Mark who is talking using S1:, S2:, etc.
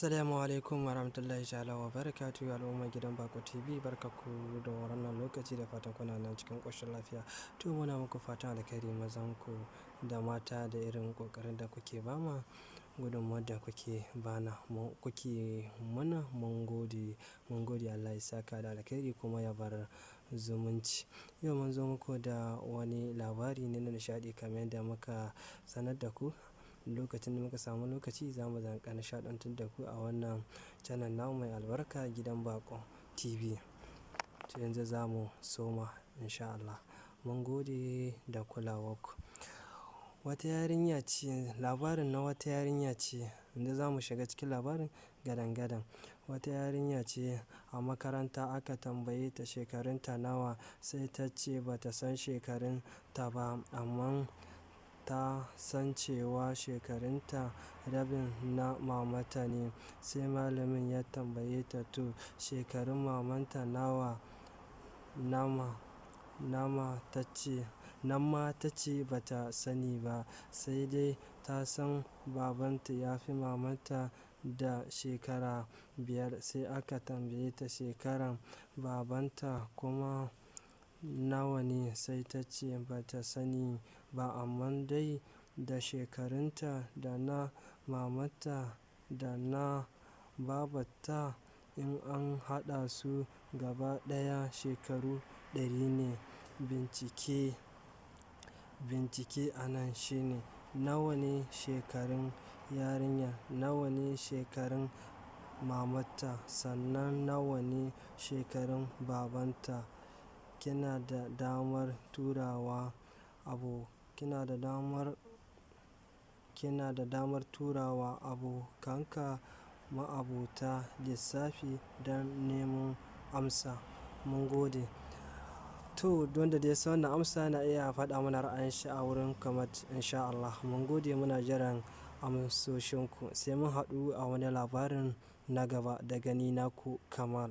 S1: Assalamu alaikum warahmatullahi ta'ala wa barakatuhu, al'ummar gidan Bako TV, barkaku da wannan lokaci, da fatan kuna nan cikin ƙoshin lafiya. To, muna muku fatan alkhairi, mazan ku da mata, da irin ƙoƙarin da kuke bama, gudunmuwar da kuke bana kuke mana, mun gode, mun gode. Allah ya saka da alkhairi kuma ya bar zumunci. Yau mun zo muku da wani labari ne na nishaɗi, kamar yadda muka sanar da ku. Lokacin da muka samu lokaci, za mu zanka nishaɗantar da ku a wannan channel namu mai albarka, Gidan Bako TV. To, yanzu za mu soma insha Allah. Mun gode da kulawarku. Wata yarinya ce, labarin na wata yarinya ce, yanzu za mu shiga cikin labarin gadan-gadan. Wata yarinya ce a makaranta, aka tambaye ta shekarunta nawa, sai ta ce ba ta san shekarunta ba, amma ta san cewa shekarunta rabin na mamanta ne. Sai malamin ya tambaye ta, to, shekarun mamanta nawa? Nama ta ce, nan ma ta ce ba ta sani ba, sai dai ta san babanta ya fi mamanta da shekara 5. Sai aka tambaye ta shekaran babanta kuma nawa ne, sai ta ce ba ta sani ba, amma dai da shekarunta da na mamanta da na babarta, in an haɗa su gaba ɗaya, shekaru 100 ne. Bincike a nan shine: nawa ne shekarun yarinyar, nawa ne shekarun mamanta, sannan nawa ne shekarun babanta? Kina da damar turawa abu, kina da damar turawa abokanka ma'abota lissafi don neman amsa. Mun gode. To, wanda dai ya san wannan amsa yana iya faɗa mana ra'ayin shi a wurin comment insha Allah. Mun gode, muna jiran amsoshinku. Sai mun haɗu a wani labarin na gaba, daga ni naku, Kamal.